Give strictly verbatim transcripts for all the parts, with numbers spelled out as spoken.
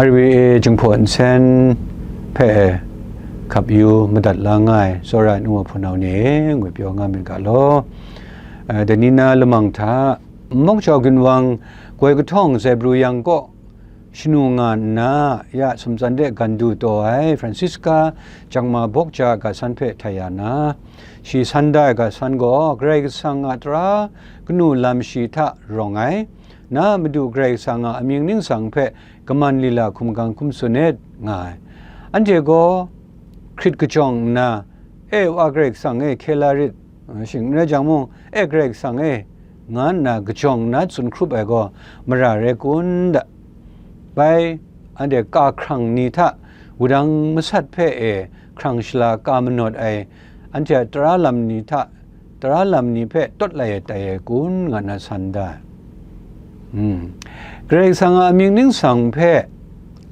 R V A Jinghpaw Nsen hpe hkap yu madat la nga ai tsawra ai nu wa hpunau ni e, ngwi pyaw nga myit ga law. Eh, dai ni na lamang hta, Mawk Jau Ginwang, goi kahtawng Zebru yang kaw shanu nga nna, ya sumtsan de gan du taw ai Francisca Jangma Bawkja ga san hpe htai ya na, shi san da ai ga san gaw Karai Kasang a tara kanu lam shi hta rawng ai, na Madu Karai Kasang a amying ningsang hpe kaman lila hkum gang hkum tsun et nga ai. Anhte gaw hkrit kajawng nna, E, Wa Karai Kasang e, hkye la rit, shing n rai jang mung, E, Karai Kasang e, nga nna kajawng nna tsun hkrup ai gaw mara rai kun da. Bai, anhte ka hkrang ni hta wudang masat hpe e hkrang shala ka manawt ai, anhte a tara lam ni hta, tara lam ni hpe tawt lai ai tai ai kun, nga na san da ai. Hmm. Karai Kasang a amying ningsang hpe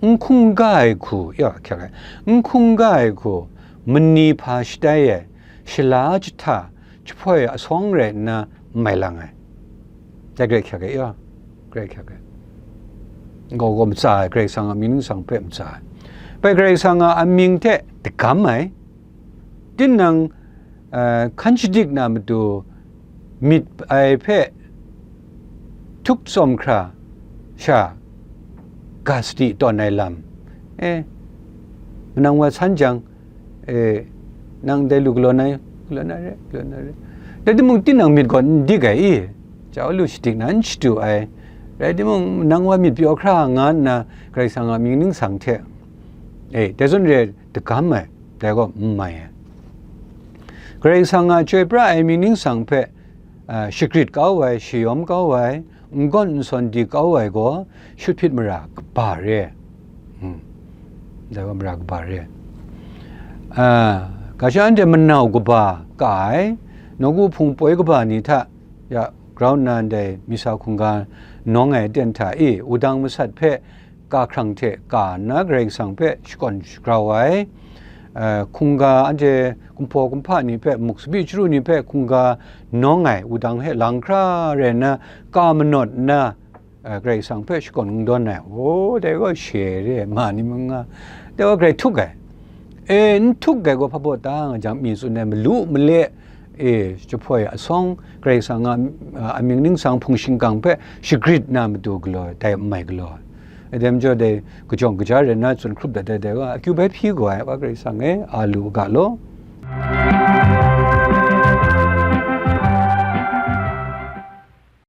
n hkungga ai hku, ya, hkyak ai, n hkungga ai hku, mani hpa shatai ai, shala jahta, jahpoi asawng rai nna n mai lang ai. Dai Karai hkyak ai, ya, Karai hkyak ai. Gaw gaw matsa ai, Karai Kasang a amying ningsang hpe matsa ai. Bai Karai Kasang a amying hte dagam ai, tinang, eh, hkan shadik na matu myit ai hpe htuk tsawm hkra sha ga sadi tawn ai lam. E, manang wa san jang, e, nang dai lu galaw na, galaw na re, galaw na re. Rai timung, tinang myit gaw n dik ai i, jau lu shadik na n shadu ai. Rai timung, nang wa myit pyaw hkra nga nna, Karai Kasang a amying ningsang hte, e, dai zawn re dagam ai, dai gaw n mai ai. Karai Kasang a chyoi pra ai amying ningsang hpe, a, shagrit kau ai, shayawm kau ai, n gawn n sawn di kau ai gaw, shut hpyit mara kaba re ai. Hmm. Dai gaw mara kaba re ai. A, ga sha anhte manau kaba ka ai, nawku hpung poi kaba ni hta, ya, grau nna ndai misa hkungga nawng ai aten hta e, wudang masat hpe ka hkrang hte ka nna Karai Kasang hpe shakawn shagrau ai, eh, hkungga anhte kumhpaw kumhpa ni hpe, muk tsabyi chyaru ni hpe hkungga nawng ai wudang hpe lang hkra rai nna, ka manawt nna, eh, Karai Kasang hpe shakawn kungdawn ai, o, dai gaw she re ai ma ni mung nga, dai gaw Karai htuk ai. E, n htuk ai gaw hpa baw ta nga jang, mi tsun ai malu male, e, jahpoi asawng, Karai Kasang a, a, amying ningsang hpung shingkang hpe shagrit na matu galaw ai, dai n mai galaw ai. Dai majaw dai kajawng kaja rai nna tsun hkrup dat ai, dai gaw akyu bai hpyi gaw ai, Wa Karai Kasang e, a lu u ga law.